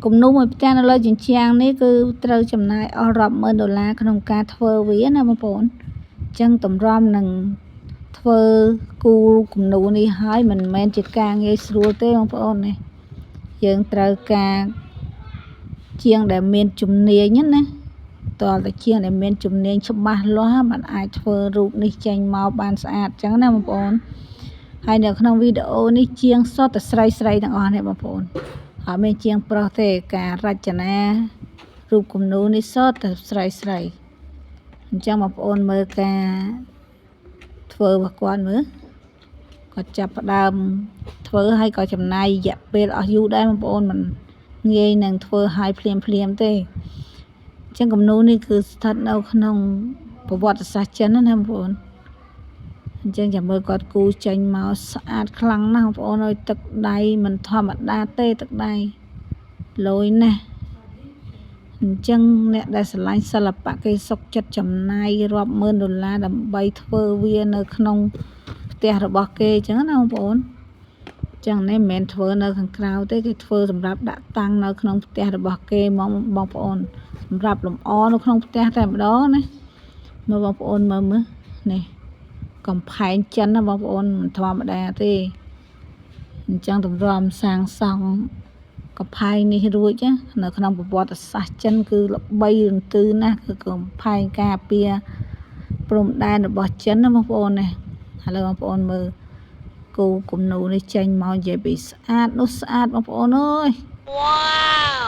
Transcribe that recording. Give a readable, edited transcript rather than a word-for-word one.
គំនូរមួយផ្ទាំងនៅលើជញ្ជាំងនេះគឺត្រូវចំណាយអស់រាប់ម៉ឺនដុល្លារក្នុងការធ្វើវាណាបងប្អូនអញ្ចឹងតម្រាំនឹងធ្វើគូរគំនូរនេះហើយមិនមែនជាការងាយស្រួលទេបងប្អូននេះយើងត្រូវការជាងដែលមានជំនាញណាតើតែជាងដែលមានជំនាញច្បាស់លាស់มันអាចធ្វើរូបនេះចេញមកបានស្អាតអញ្ចឹងណាបងប្អូនហើយនៅក្នុងវីដេអូនេះជាងសុទ្ធតែស្រីស្រីទាំងអស់នេះបងប្អូនអត់មានជាងប្រុសទេការរចនារូបគំនូរនេះសុទ្ធតែស្រីស្រីអញ្ចឹងបងប្អូនមើលការធ្វើរបស់គាត់មើលគាត់ចាប់ផ្ដើមធ្វើហើយក៏ចំណាយរយៈពេលអស់យូរដែរបងប្អូនមិនងាយនឹងធ្វើឲ្យភ្លាមភ្លាមទេអញ្ចឹងគំនូរនេះគឺស្ថិតនៅក្នុងប្រវត្តិសាស្ត្រចិនណាបងប្អូនអញ្ចឹងចាំមើលគាត់គូចេញមកស្អាតខ្លាំងណាស់បងប្អូនអើយទឹកដៃមិនធម្មតាទេទឹកដៃលយណាស់អញ្ចឹងអ្នកដែលស្រឡាញ់សិល្បៈគេសុខចិត្តចំណាយរាប់ម៉ឺនដុល្លារដើម្បីធ្វើវានៅក្នុងផ្ទះរបស់គេអញ្ចឹងណាបងប្អូនចឹងនេះមិនមែនធ្វើនៅខាងក្រៅទេគេធ្វើសម្រាប់ដាក់តាំងនៅក្នុងផ្ទះរបស់គេហ្មងបងប្អូនសម្រាប់លម្អនៅក្នុងផ្ទះតែម្ដងណាមើលបងប្អូនមើលមើលនេះកំផែងចិនណាបងប្អូនមិនធម្មតាទេអញ្ចឹងតម្រាំសាងសង់កំផែងនេះរួចនៅក្នុងប្រវត្តិសាស្ត្រចិនគឺល្បីរន្ទឺណាស់គឺកំផែងការពារព្រំដែនរបស់ចិនណាបងប្អូនណាឥឡូវបងប្អូនមើលគូគំនូរនេះចេញមកនិយាយពីស្អាតនោះស្អាតបងប្អូនអើយ Wow.